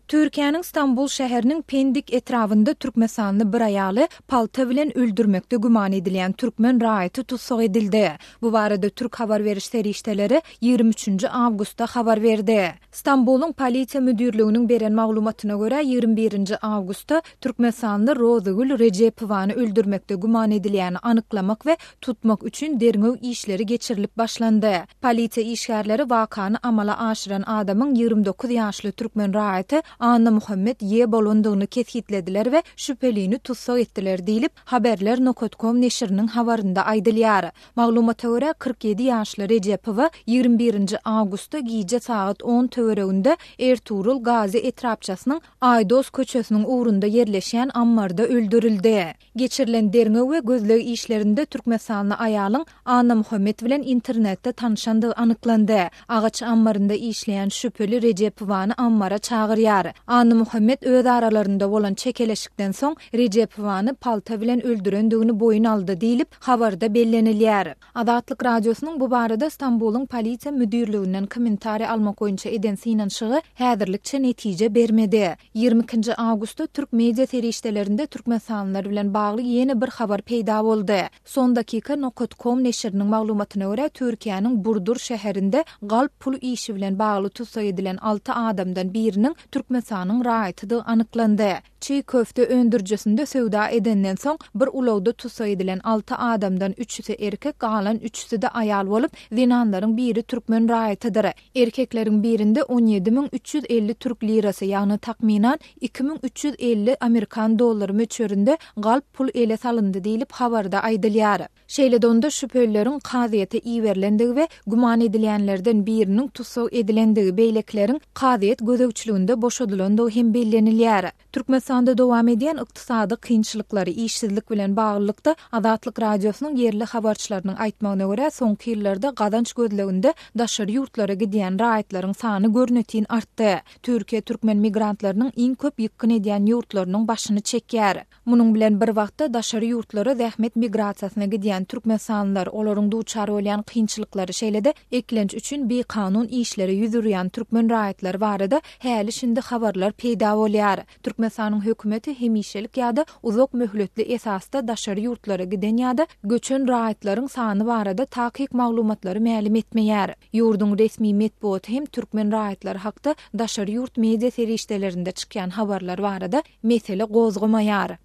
Türkiýäniň Stambul şäheriniň Pendik etrabynda türkmenistanly bir aýaly palta bilen öldürmekde güman edilýän türkmen raýaty tussag edildi. Bu barada türk habar beriş serişdeleri 23-nji awgustda habar berdi. Stambulyň Polisiýa müdirliginiň beren maglumatyna görä, 21-nji awgustda türkmenistanly Rozygül Rejepowany öldürmekde güman edilýäni anyklamak we tutmak üçin derňew işleri geçirilip başlandy. Polisiýa işgärleri wakany amala aşyran adamyň 29 ýaşly türkmen raýaty Annamuhammet Y. bolandygyny kesgitlediler we şübhelini tussag etdiler diýlip, Haberler nokat kom neşiriniň habarynda aýdylýar. Maglumata görä, 47 ýaşly Rejepowa 21-nji awgustda gije sagat on töwereginde Ertugrul Gazi etrapçasynyň Aýdos köçesiniň ugrunda ýerleşýän ammarda öldürildi. Geçirilen derňew we gözleg işlerinde türkmenistanly aýalyň Annamuhammet bilen internetde tanyşandygy anyklandy. Agaç ammarynda işleýän şübheli Rejepowany ammara çagyrýar. Annamuhammet öz aralarynda bolan çekeleşikden soň Rejepowany palta bilen öldürendigini boýun aldy diýlip, habarda bellenilýär. Azatlyk Radiosynyň bu barada Stambulyň Polisiýa müdirliginden kommentariý almak boýunça eden synanyşygy häzirlikçe netije bermedi. 22-nji awgustda türk media serişdelerinde türkmenistanlylar bilen bagly ýene bir habar peýda boldy. Sondakika nokat kom neşiriniň maglumatyna görä, Türkiýäniň Burdur şäherinde galp pul işi bilen bagly tussag edilen alty adamdan biriniň Türkmenistanyň raýatydygy anyklandy. Çig köfte öndürijisinde söwda edenden soň, bir ulagda tussag edilen alty adamdan üçüsi erkek, galan üçüsi-de aýal bolup, zenanlaryň biri türkmen raýatydyr. Erkekleriň birinde 17 350 türk lirasy, ýagny takmynan 2350 amerikan dollary möçberinde galp pul ele salyndy diýlip, habarda aýdylýar. Şeýle-de onda şübhelileriň kazyýete iberilendigi we güman edilýänlerden biriniň tussag edilendigi, beýlekileriň kazyýet gözegçiliginde boşadylandygy hem bellenilýär. Türkmenistanda dowam edýän ykdysady kynçylyklary, işsizlik bilen baglylykda, Azatlyk Radiosynyň ýerli habarçylarynyň aýtmagyna görä, soňky ýyllarda gazanç gözleginde daşary ýurtlara gidýän raýatlaryň sany görnetin artdy. Türkiýe türkmen migrantlarynyň iň köp ýykgyn edýän ýurtlarynyň başyny çekýär. Munuň bilen bir wagtda, daşary ýurtlara zähmet migrasiýasyna gidýän türkmenistanlylar, olaryň duçar bolýan kynçylyklary, şeýle-de eklenç üçin bikanun işlere ýüz urýan türkmen raýatlary barada häli-şindi habarlar peýda bolýar. Türkmenistanyň hökümeti hemişelik ýa-da uzak möhletli esasda daşary ýurtlara giden ýa-da göçen raýatlaryň sany barada takyk maglumatlary mälim etmeýär. Ýurduň resmi metbugaty hem türkmen raýatlary hakda daşary ýurt media serişdelerinde çykýan habarlar barada mesele gozgamaýar.